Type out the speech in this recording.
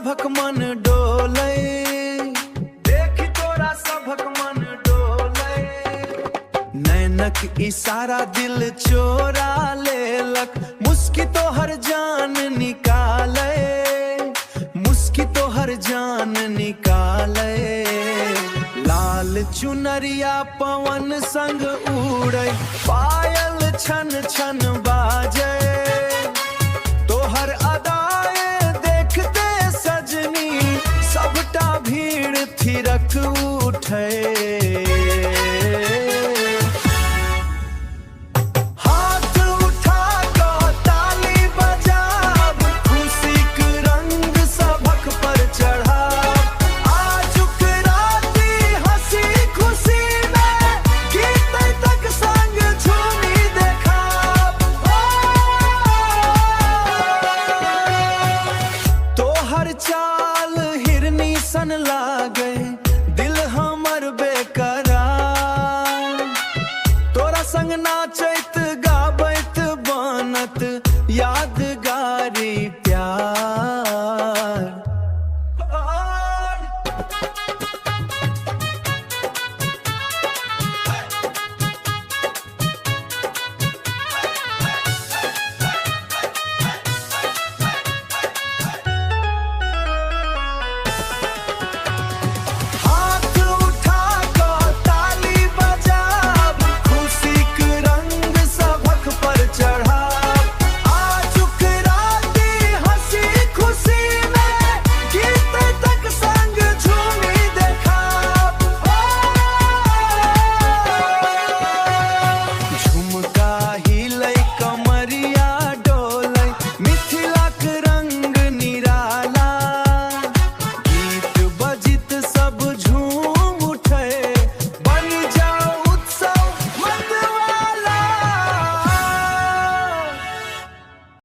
सभक मन डोलै, देखि तोरा सभक मन डोलै। नैनक इशारा दिल चोरा लेलक, मुस्की तोहर जान निकालै, मुस्की तोहर जान निकालै। लाल चुनरिया पवन संग उड़ै, पायल छन छन बाजै। तोहर अदाए देखते सजनी, सबटा भीड़ थिरक उठै।